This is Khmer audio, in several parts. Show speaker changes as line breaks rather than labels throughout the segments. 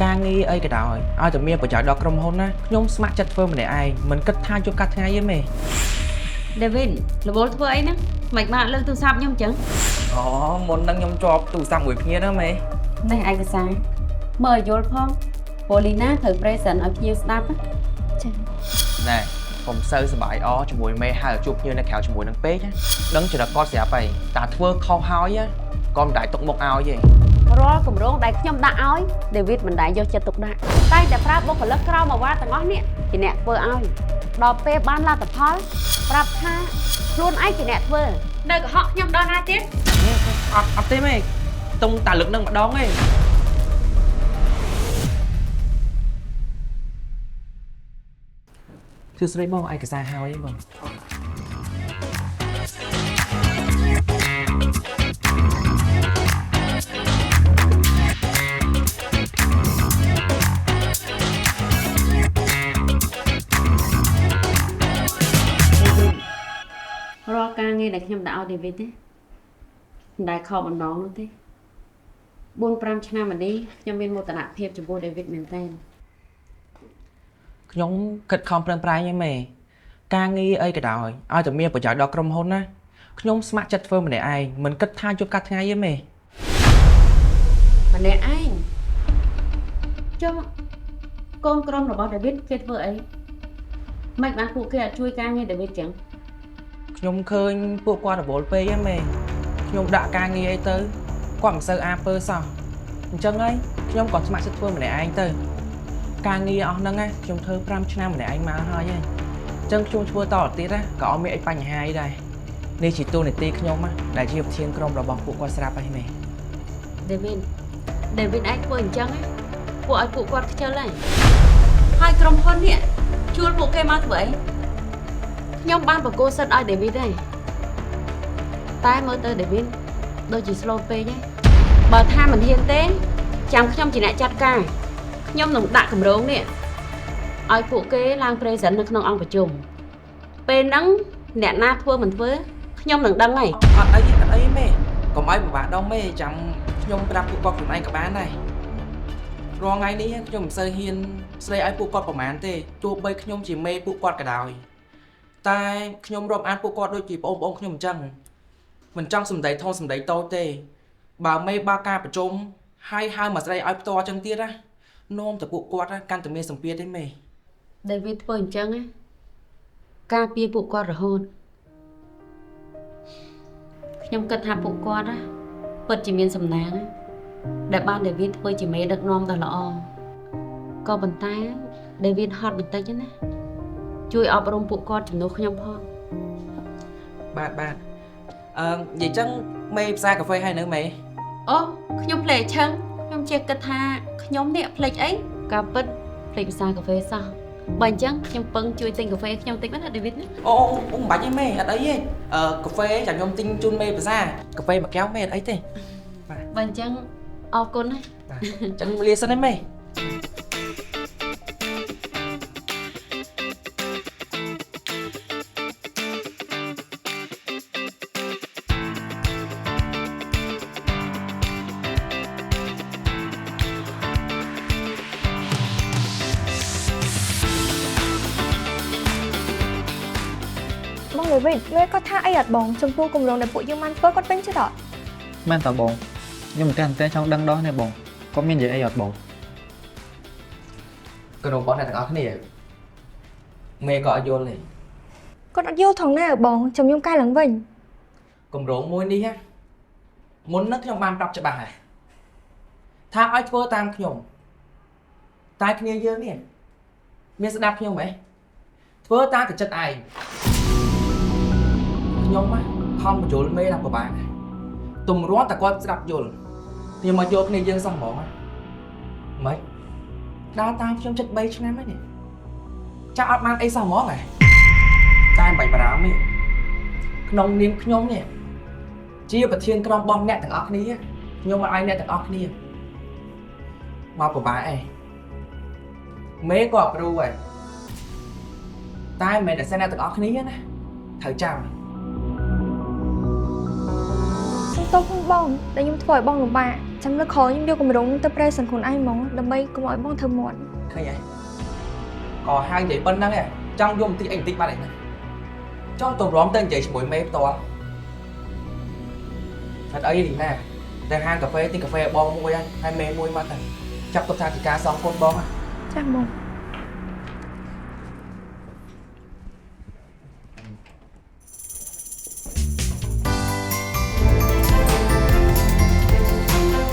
ការងារអីក៏ដោយឲ្យតែមានប្រយោជន៍ដល់ក្រុមហ៊ុនណាខ្ញុំស្ម័គ្រចិត្តធ្វើម្នាក់ឯងមិនគិតថាយប់កាត់ថ្ងៃទេមេ
ដេវីនរវល់ធ្វើអីហ្នឹងមិនបានលើកទូរស័ព្ទខ្ញុំចឹង
អូមុនហ្នឹងខ្ញុំជាប់ទូរស័ព្ទមួយភ្ញៀវហ្នឹងមេ
នេះឯកសារមើលឲ្យយល់ផងប៉ូលីណាត្រូវ present ឲ្យភ្ញៀវស្ដាប់ណា
ចា
ណែកុំសូវសប្បាយអជាមួយមេហើយជួបភ្ញៀវនៅក្រៅជាមួយនឹងពេកណាដឹងចរិតគាត់ស្រាប់ហើយតាធ្វើខុសហើយណាក៏មិនដែលទុកមុខឲ្យទេ
រាល់គម្រោងដែលខ្ញុំដាក់ឲ្យដេវីតមិនដែលយកចិត្តទុកដាក់តែតែប្រើបុគ្គលិកក្រៅមកវ៉ាទាំងអស់នេះជាអ្នកធ្វើឲ្យដល់ពេលបានលទ្ធផលប្រាប់ថាខ្លួនឯងជាអ្នកធ្វើនៅកុហកខ្ញុំដល់ណាទៀត
អត់អត់ទេមេតុងតាលើកនឹងម្ដងឯងសួស្តីបងឯកសារហើយឯងបង
រាល់ការងារដែលខ្ញុំដាក់ឲ្យដេវីតទេមិនដែលខកបំណងនោះទេ4 5ឆ្នាំមកនេះខ្ញុំមានមោទនភាពចំពោះដេវីតមែនទែន
ខ្ញុំគិតខំប្រឹងប្រែងឯងមេការងារអីក៏ដោយឲ្យតែមានប្រយោជន៍ដល់ក្រុមហ៊ុនណាខ្ញុំស្ម័គ្រចិត្តធ្វើម្នាក់ឯងមិនគិតថាយប់កាត់ថ្ងៃទេមេ
ម្នាក់ឯងចុះកូនក្រុមរបស់ដេវីតគេធ្វើអីមិនបានពួកគេអត់ជួយការងារដេវីតចឹង
ខ្ញុំឃើញពួកគាត់រវល់ពេកហ្នឹងមេខ្ញុំដាក់ការងារអីទៅគាត់មិនសូវអាពើសោះអញ្ចឹងហើយខ្ញុំក៏ស្ម័គ្រចិត្តធ្វើម្នាក់ឯងទៅការងារអស់ហ្នឹងណាខ្ញុំធ្វើ5ឆ្នាំម្នាក់ឯងមកហើយហីអញ្ចឹងខ្ញុំធ្វើតទៅទៀតណាក៏អត់មានអីបញ្ហាអីដែរនេះជាតួនាទីខ្ញុំណាដែលជាប្រធានក្រុមរបស់ពួកគាត់ស្រាប់ហើយមេ
ដេវីតដេវីតឯងធ្វើអញ្ចឹងណាពួកឲ្យពួកគាត់ខ្ជិលហើយហើយក្រុមហ៊ុននេះជួលពួកគេមកធ្វើអីខ្ញុំបានបកគោសិទ្ធឲ្យដេវីតហើយតែមើលទៅដេវីតដូចជា slow ពេកហើយបើថាមិនហ៊ានទេចាំខ្ញុំជាអ្នកចាត់ការខ្ញុំនឹងដាក់កម្រងនេះឲ្យពួកគេឡើង present នៅក្នុងអង្គប្រជុំពេលហ្នឹងអ្នកណាធ្វើមិនធ្វើខ្ញុំនឹងដឹងហើយ
អត់អីទេអត់អីមេកុំឲ្យពិបាកដល់មេចាំខ្ញុំប្រាប់ពួកគាត់ខ្លួនឯងក៏បានដែររាល់ថ្ងៃនេះខ្ញុំមិនសូវហ៊ានស្ដីឲ្យពួកគាត់ប្រហែលទេទោះបីខ្ញុំជាមេពួកគាត់ក៏ដោយតែខ្ញុំរាប់អានពួកគាត់ដូចជាបងប្អូនខ្ញុំអញ្ចឹងមិនចង់សម្ដីធំសម្ដីតូចទេបើមេបើកការប្រជុំហើយហៅមកស្ដីឲ្យផ្ទាល់អញ្ចឹងទៀតណានាំតែពួកគាត់ណាកាន់តែមានសម្ពាធទេមេ
ដេវីតធ្វើអញ្ចឹងណាការពារពួកគាត់រហូតខ្ញុំគិតថាពួកគាត់ណាពិតជាមានសំណាងណាដែលបានដេវីតធ្វើជាមេដឹកនាំដ៏ល្អក៏ប៉ុន្តែដេវីតហត់បន្តិចណាជួយអប់រំពួកគាត់ជំនួសខ្ញុំផង
បាទបាទអឺនិយាយចឹងមេផ្សារកាហ្វេហើយនៅមេ
អូខ្ញុំភ្លេចឆឹងខ្ញុំជាគិតថាខ្ញុំនេះភ្លេចអីការពិតភ្លេចភាសាកាហ្វេសោះបើអញ្ចឹងខ្ញុំពឹងជួយទិញកាហ្វេខ្ញុំតិចណាដេវីតណា
អូអូមិនបាច់ទេមេអត់អីទេអឺកាហ្វេចាំខ្ញុំទិញជូនមេភាសាកាហ្វេមួយកែវមេអត់អីទេ
បើអញ្ចឹងអរគុណណា
បាទចឹងលាសិនឯមេ
បងដេវីតមេគាត់ថាអីអត់បងចំពោះគម្រោងដែលពួកយើងបានធ្វើគាត់ពេញចិត្តអត់
មែនតើបងខ្ញុំមិនតែចង់ដឹងដល់នេះបងគាត់មាននិយាយអីអត់បង
ក្រុមរបស់អ្នកទាំងអស់គ្នាមេក៏អត់យល់ទេ
គាត់អត់យល់ថងណាបងចាំខ្ញុំកែឡើងវិញ
គម្រោងមួយនេះណាមុននឹងខ្ញុំបានប្រាប់ច្បាស់ហើយថាឲ្យធ្វើតាមខ្ញុំតែគ្នាយើងនេះមានស្ដាប់ខ្ញុំហ៎ធ្វើតាមតែចិត្តឯងខ្ញុំណាខំបញ្យល់មេឡើងពិបាកណាស់ទម្រាំតែគាត់ស្ដាប់យល់ខ្ញុំមកយកគ្នាយើងសោះហ្មងណាម៉េចដើរតាមខ្ញុំចិត្ត3ឆ្នាំហើយនេះចាក់អត់បានអីសោះហ្មងហ៎តែមិនបាច់បារម្ភទេក្នុងនាមខ្ញុំនេះជាប្រធានក្រុមរបស់អ្នកទាំងអស់គ្នាខ្ញុំមកឲ្យអ្នកទាំងអស់គ្នាមកពិបាកឯងមេក៏អប្រូហើយតែមិនមែនតែសិនអ្នកទាំងអស់គ្នាណាត្រូវចាំ
សុំទោសផងបងដែលខ្ញុំធ្វើឲ្យបងលំបាក ចាំលើកក្រោយខ្ញុំយកគម្រោងនឹងទៅ present ខ្លួនឯងហ្មងដើម្បីកុំឲ្យបងធ្វើមាត់
ឃើញអីក៏ហៅនិយាយប៉ុណ្្នឹងឯងចង់យកបន្តិចអីបន្តិចបាត់ឯហ្នឹងចង់ទម្រាំទៅនិយាយជាមួយមេផ្ទាល់អត់អីទេណាតែហាងកាហ្វេទិញកាហ្វេឲ្យបងមួយហើយហើយមេមួយមកទៅចាប់ទុកថាជាការសងគុណបងហ៎
ចាបង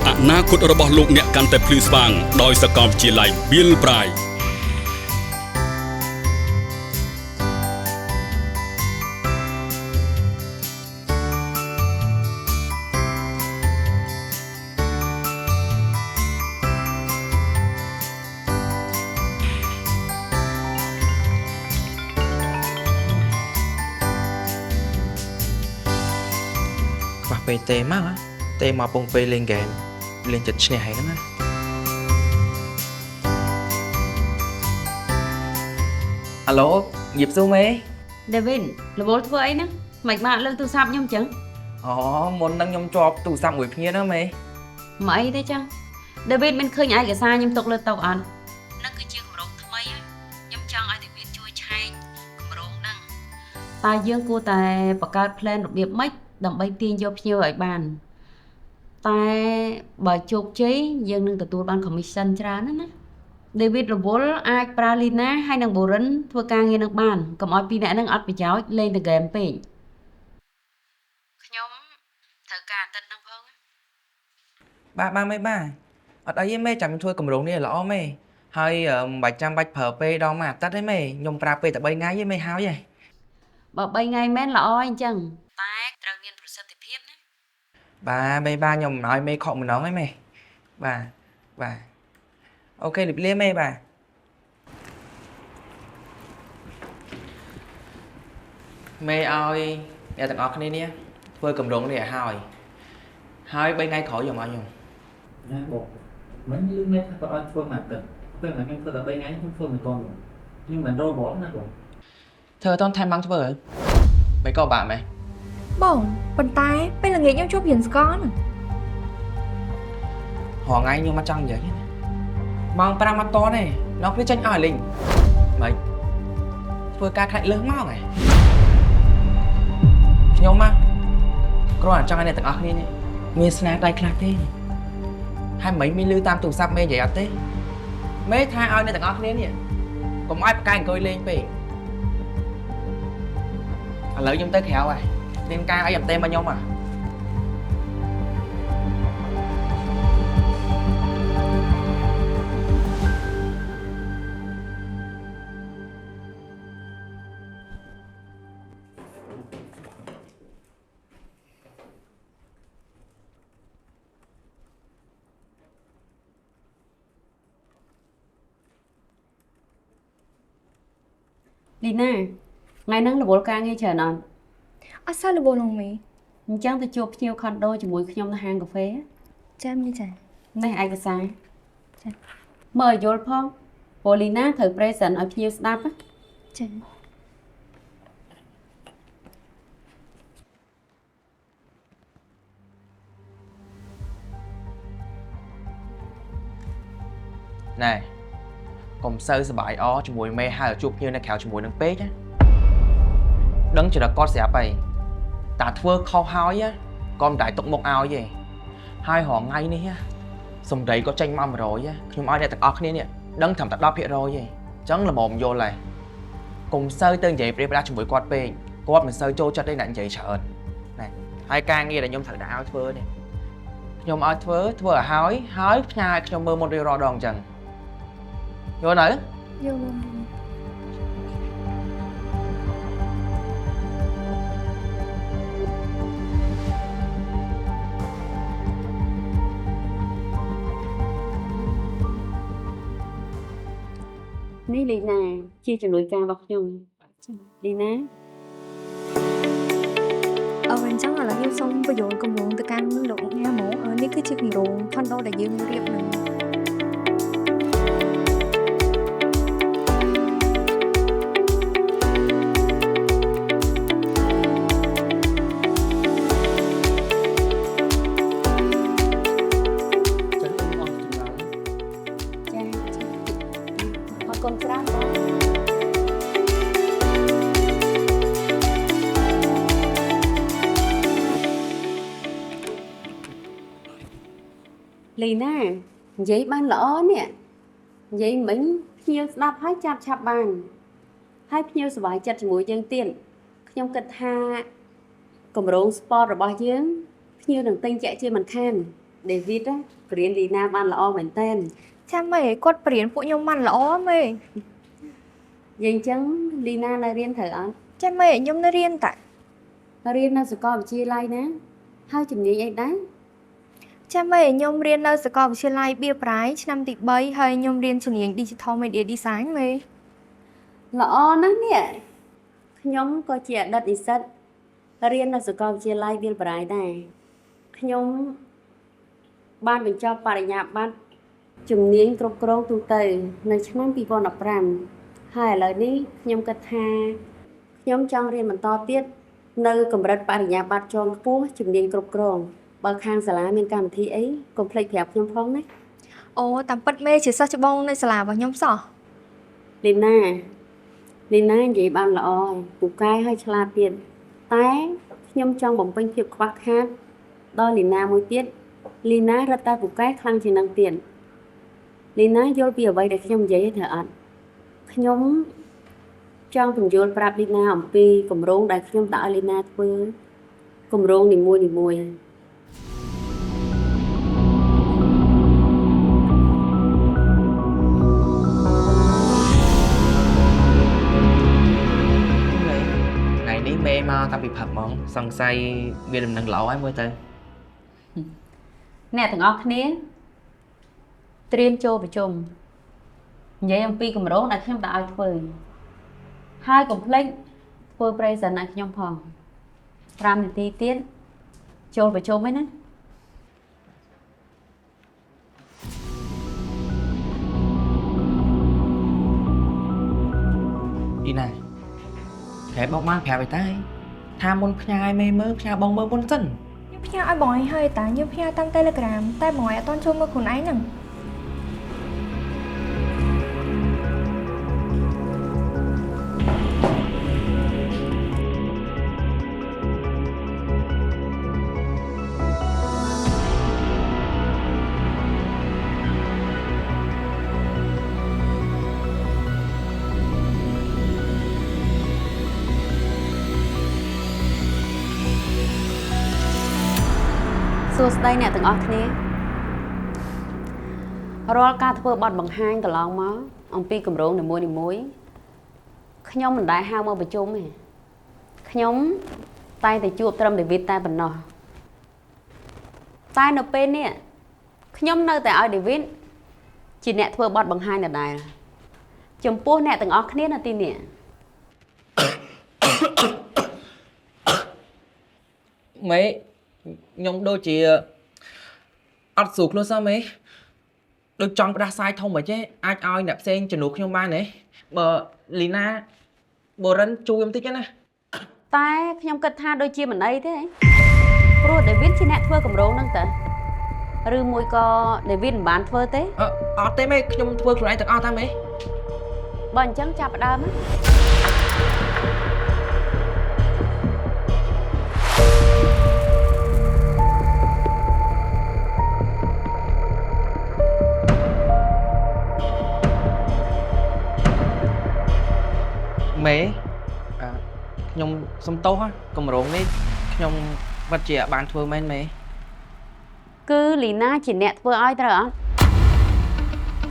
អនាគតរបស់លោកអ្នកកាន់តែភ្លឺស្វាងដោយសាកលវិទ្យាល័យ Bill Bright
ខ្វះពេលទេមកហ៎ទេមកពងពេលលេងហ្គេមលេងចិត្តឈ្នះហើយហ្នឹងណាអាឡូញៀបស៊ូមេ
ដេវីនរវល់ធ្វើអីហ្នឹងមិនបានលើកទូរស័ព្ទខ្ញុំចឹង
អូមុនហ្នឹងខ្ញុំជាប់ទូរស័ព្ទមួយភ្ញៀវហ្នឹងមេ
មកអីទេចឹងដេវីនមិនឃើញឯកសារខ្ញុំទុកលើតុអត់ហ្នឹងគឺជាគម្រោងថ្មីខ្ញុំចង់ឲ្យដេវីនជួយឆែកគម្រោងហ្នឹងតើយើងគួរតែបង្កើត plan របៀបម៉េចដើម្បីទាញយកភ្ញៀវឲ្យបានតែបើជោគជ័យយើងនឹងទទួលបាន commission ច្រើនណាស់ណាដេវីតរវល់អាចប្រើលីណាហើយនិងបូរិនធ្វើការងារនឹងបានកុំឲ្យពីរនាក់នឹងអត់ប្រយោជន៍លេងតែហ្គេមពេកខ្ញុំត្រូវការអាទិត្យនឹងផង
បាទបាទមេបាទអត់អីទេមេចាំខ្ញុំធ្វើគម្រោងនេះឲ្យល្អមេហើយមិនបាច់ចាំបាច់ប្រើពេលដល់មួយអាទិត្យទេមេខ្ញុំប្រើពេលតែ3ថ្ងៃទេមេហើយហ៎
បើ3ថ្ងៃមែនល្អអញ្ចឹងតែត្រូវមានប្រសិទ្ធភាពណា
បាទមេបាទខ្ញុំមិនឲ្យមេខកម្ដងទេមេបាទបាទអូខេលៀបលាមេបាទមេឲ្យអ្នកទាំងអស់គ្នានេះធ្វើគម្រោងនេះឲ្យហើយហើយ3ថ្ងៃក្រោយយកមកខ្ញុំ
ណាបងមិនលឺមេថាគាត់ឲ្យធ្វើមួយអាទិត្យពេលមកខ្ញុំធ្វើតែ3ថ្ងៃខ្ញុំធ្វើមិនទាន់បងខ្ញុំមិនរវល់ណាបង
ធ្វើអត់ទាន់ថែមបាំងធ្វើហ៎មិនក៏បាក់ម៉េះ
បងប៉ុន្តែពេលល្ងាចខ្ញុំជួបរៀនស្កលហ្នឹង
រាល់ថ្ងៃខ្ញុំមកចង់និយាយណាម៉ោង5អត់តទេដល់គ្នាចេញអស់ឲ្យលីងម៉េចធ្វើការខ្លាចលើសម៉ោងហ៎ខ្ញុំមកគ្រាន់តែចង់ឲ្យអ្នកទាំងអស់គ្នានេះមានស្នាដៃខ្លះទេហើយមិនមានលឺតាមទូរស័ព្ទមេនិយាយអត់ទេមេថាឲ្យអ្នកទាំងអស់គ្នានេះកុំឲ្យប្រកែកអង្គុយលេងពេកឥឡូវខ្ញុំទៅក្រៅហើយមានការអីអត់ទេមកខ្ញុំហ៎
លីណាថ្ងៃហ្នឹងរវល់ការងារច្រើនអត់
អត់សូវរវល់ហ្មងមេ
អញ្ចឹងទៅជួបភ្ញៀវខុនដូជាមួយខ្ញុំនៅហាងកាហ្វេ
ចាមេចា
នេះឯកសារ
ចា
មើលឲ្យយល់ផងព្រោះលីណាត្រូវ present ឲ្យភ្ញៀវស្ដាប់ណា
ចា
ណែកុំសូវសប្បាយអជាមួយមេហៅឲ្យជួបភ្ញៀវនៅក្រៅជាមួយនឹងពេកណាដឹងចរិតគាត់ស្រាប់ហើយតាធ្វើខុសហើយណាក៏មិនដែលទុកមុខឲ្យទេហើយរាល់ថ្ងៃនេះណាសម្ដីក៏ចេញមក100ណាខ្ញុំឲ្យអ្នកទាំងអស់គ្នានេះដឹងត្រឹមតែ10%ទេអញ្ចឹងល្មមយល់ហើយកុំសូវទៅនិយាយប្រៀបប្រដូចជាមួយគាត់ពេកគាត់មិនសូវចូលចិត្តទេអ្នកនិយាយច្រើនណែហើយការងារដែលខ្ញុំត្រូវដាក់ឲ្យធ្វើនេះខ្ញុំឲ្យធ្វើធ្វើឲ្យហើយហើយផ្ញើឲ្យខ្ញុំមើលមុនរៀងរាល់ដងអញ្ចឹងយល់នៅ
យល់បង
នេះលីណាជាជំនួយការរបស់ខ្ញុំលីណា
អឺអញ្ចឹងឥឡូវខ្ញុំសូមបញ្យល់គម្រោងទៅកាន់លោកញ៉ាហ្មងនេះគឺជាគម្រោង condo ដែលយើងរៀបនឹង
គុណច្រើនបង លីណានិយាយបានល្អនេះនិយាយមិញភ្ញៀវស្ដាប់ហើយចាប់ឆាប់បានហើយភ្ញៀវសប្បាយចិត្តជាមួយយើងទៀតខ្ញុំគិតថាគម្រោង sport របស់យើងភ្ញៀវនឹងទិញជាក់ជាមិនខាន David ណាបរៀនលីណាបានល្អមែនតើ
ចាំមេគាត់បរៀនពួកខ្ញុំបានល្អមេ
និយាយអញ្ចឹងលីណានៅរៀនត្រូវអត់
ចាំមេខ្ញុំនៅរៀនតា
រៀននៅសាកលវិទ្យាល័យណាហើយជំនាញអីដែរ
ចាំមេខ្ញុំរៀននៅសាកលវិទ្យាល័យបៀប្រៃឆ្នាំទី3ហើយខ្ញុំរៀនជំនាញ Digital Media Design មេ
ល្អណាស់នេះខ្ញុំក៏ជាអតីតនិស្សិតរៀននៅសាកលវិទ្យាល័យបៀលប្រៃដែរខ្ញុំបានបញ្ចប់បរិញ្ញាបត្រជំនាញគ្រប់គ្រងទូទៅនៅឆ្នាំ2015ហើយឥឡូវនេះខ្ញុំគិតថាខ្ញុំចង់រៀនបន្តទៀតនៅកម្រិតបរិញ្ញាបត្រជាន់ខ្ពស់ជំនាញគ្រប់គ្រងបើខាងសាលាមានកម្មវិធីអីកុំភ្លេចប្រាប់ខ្ញុំផងណា
អូតាមពិតមេជាសិស្សច្បងនៅសាលារបស់ខ្ញុំសោះ
លីណាលីណានិយាយបានល្អហើយពូកែឲ្យឆ្លាតទៀតតែខ្ញុំចង់បំពេញភាពខ្វះខាតដល់លីណាមួយទៀតលីណារត់តែពូកែខ្លាំងជាងនឹងទៀតលីណាយល់ពីអ្វីដែលខ្ញុំនិយាយទេអត់ខ្ញុំចង់ពន្យល់ប្រាប់លីណាអំពីគម្រោងដែលខ្ញុំដាក់ឲ្យលីណាធ្វើគម្រោងនីមួយៗ
ថ្ងៃនេះមេមកតាំងពីផឹកហ្មងសង្ស័យវាដំណឹងល្អហើយមើលទៅ
អ្នកទាំងអស់គ្នាត្រៀមចូលប្រជុំនិយាយអំពីគម្រោងដែលខ្ញុំដាក់ឲ្យធ្វើហើយកុំភ្លេចធ្វើ present ឲ្យខ្ញុំផង5នាទីទៀតចូលប្រជុំឯណា
អ៊ីណាប្រែបងបានប្រាប់ឲ្យតែថាមុនផ្ញើឲ្យមេមើលផ្ញើបងមើលមុនសិន
ខ្ញុំផ្ញើឲ្យបងឯងហើយតាខ្ញុំផ្ញើតាម Telegram តែបងឯងអត់ទាន់ចូលមើលខ្លួនឯងហ្នឹង
សួស្តីអ្នកទាំងអស់គ្នារាល់ការធ្វើបទបង្ហាញកន្លងមកអំពីគម្រោងនីមួយៗខ្ញុំមិនដែលហៅមកប្រជុំទេខ្ញុំតែតែជួបត្រឹមដេវីតតែប៉ុណ្ណោះតែនៅពេលនេះខ្ញុំនៅតែឲ្យដេវីតជាអ្នកធ្វើបទបង្ហាញដដែលចំពោះអ្នកទាំងអស់គ្នានៅទីនេះ
មេខ្ញុំដូចជាអត់ស្រួលខ្លួនសោះមេដូចចង់ផ្ដាសាយធំហ្មងចេះអាចឲ្យអ្នកផ្សេងជំនួសខ្ញុំបានទេបើលីណាបូរិនជួយខ្ញុំតិចណា
តែខ្ញុំគិតថាដូចជាមិនអីទេព្រោះដេវីតជាអ្នកធ្វើគម្រោងហ្នឹងតើឬមួយក៏ដេវីតមិនបានធ្វើទេ
អត់ទេមេខ្ញុំធ្វើខ្លួនឯងទាំងអស់តាមេ
បើអញ្ចឹងចាប់ផ្ដើមណា
មេខ្ញុំសុំទោសគម្រោងនេះខ្ញុំពិតជាបានធ្វើមែនមេ
គឺលីណាជាអ្នកធ្វើឲ្យត្រូវអត់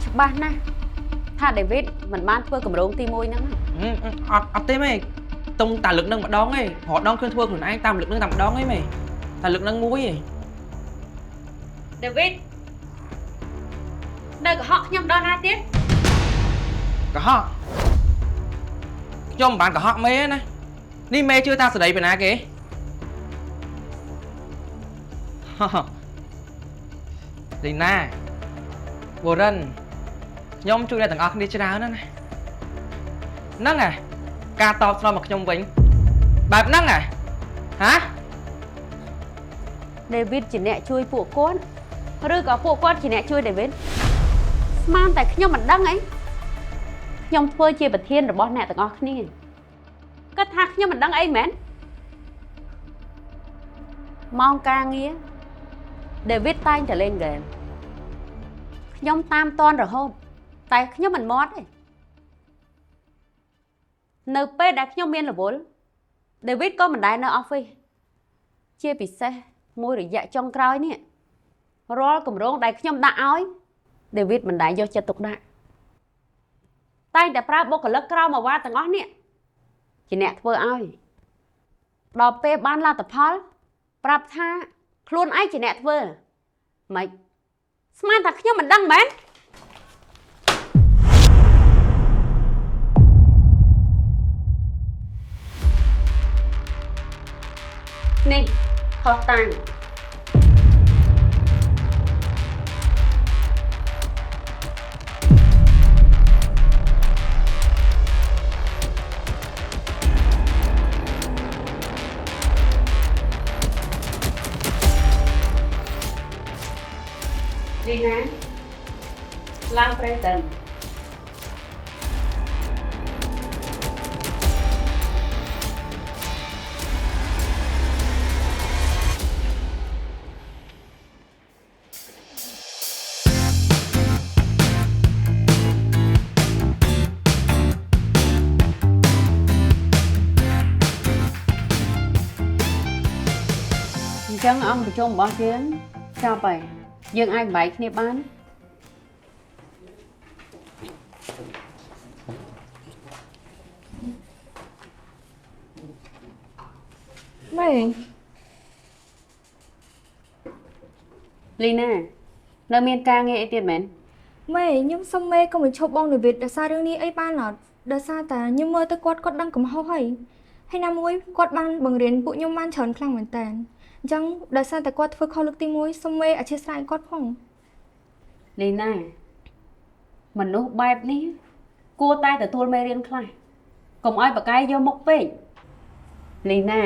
ច្បាស់ណាស់ថាដេវីតមិនបានធ្វើគម្រោងទី1ហ្នឹង
អត់ទេមេទុំតាលឹកនឹងម្ដងឯងរាល់ដងខ្ញុំធ្វើខ្លួនឯងតាមលឹកនឹងតែម្ដងឯងមេតាលឹកនឹងមួយឯង
ដេវីតនៅកុហកខ្ញុំដល់ណាទៀត
កុហកខ្ញុំមិនបានកុហកមេណានេះមេជឿតាស្ដីពីណាគេលីណាបូរិនខ្ញុំជួយអ្នកទាំងអស់គ្នាច្រើនណាស់ណាហ្នឹងហ่ะការតបស្នងមកខ្ញុំវិញបែបហ្នឹងហ่ะហ៎
ដេវីតជាអ្នកជួយពួកគាត់ឬក៏ពួកគាត់ជាអ្នកជួយដេវីតស្មានតែខ្ញុំមិនដឹងអី ខ្ញុំធ្វើជាប្រធានរបស់អ្នកទាំងអស់គ្នាគាត់ថាខ្ញុំមិនដឹងអីមែនម៉ោងការងារដេវីតតែងតែលេងហ្គេមខ្ញុំតាមតនរហូតតែខ្ញុំមិនមាត់ទេនៅពេលដែលខ្ញុំមានរវល់ដេវីតក៏មិនដែលនៅអอฟហ្វិសជាពិសេសមួយរយៈចុងក្រោយនេះរាល់គម្រោងដែលខ្ញុំដាក់ឲ្យដេវីតមិនដែលយកចិត្តទុកដាក់តែងតែប្រើបុគ្គលិកក្រោមអាវ៉ាទាំងអស់នេះជាអ្នកធ្វើឲ្យដល់ពេលបានលទ្ធផលប្រាប់ថាខ្លួនឯងជាអ្នកធ្វើម៉េចស្មានថាខ្ញុំមិនដឹងមែននេះខុសតាំងលីណាឡើងប្រេតនអញ្ចឹងអង្គប្រជុំរបស់យើងចប់ហើយយើងអាចបែកគ្នាបាន
មេ
លីណានៅមានការងារអីទៀតមែន
មេខ្ញុំសុំមេកុំបញ្ឈប់បងដេវីតដោយសាររឿងនេះអីបានអត់ដោយសារតែខ្ញុំមើលទៅគាត់គាត់ដឹងកំហុសហើយហើយណាមួយគាត់បានបង្រៀនពួកខ្ញុំបានច្រើនខ្លាំងមែនតើអញ្ចឹងដោយសារតែគាត់ធ្វើខុសលើកទី1សុំមេអធិស្ឋានគាត់ផង
លីណាមនុស្សបែបនេះគួរតែទទួលមេរៀនខ្លះកុំឲ្យបកកាយយកមុខពេកលីណា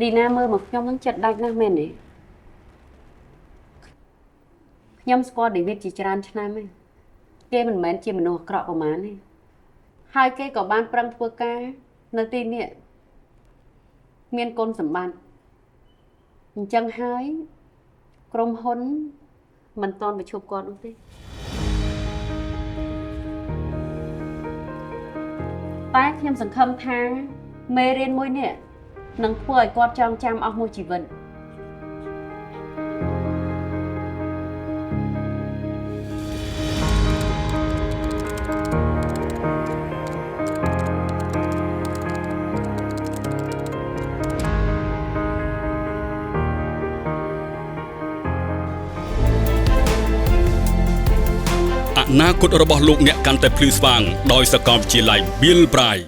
លីណាមើលមកខ្ញុំនឹងចិត្តដាច់ណាស់មែនទេខ្ញុំស្គាល់ដេវីតជាច្រើនឆ្នាំហើយគេមិនមែនជាមនុស្សអាក្រក់ប្រហែលទេហើយគេក៏បានប្រឹងធ្វើការនៅទីនេះមានគុណសម្បត្តិអញ្ចឹងហើយក្រុមហ៊ុនមិនទាន់បញ្ឈប់គាត់នោះទេតែខ្ញុំសង្ឃឹមថាមេរៀនមួយនេះនឹងធ្វើឲ្យគាត់ចងចាំអស់មួយជីវិត
អនាគតរបស់លោកអ្នកកាន់តែភ្លឺស្វាងដោយសាកលវិទ្យាល័យ Bill Bright។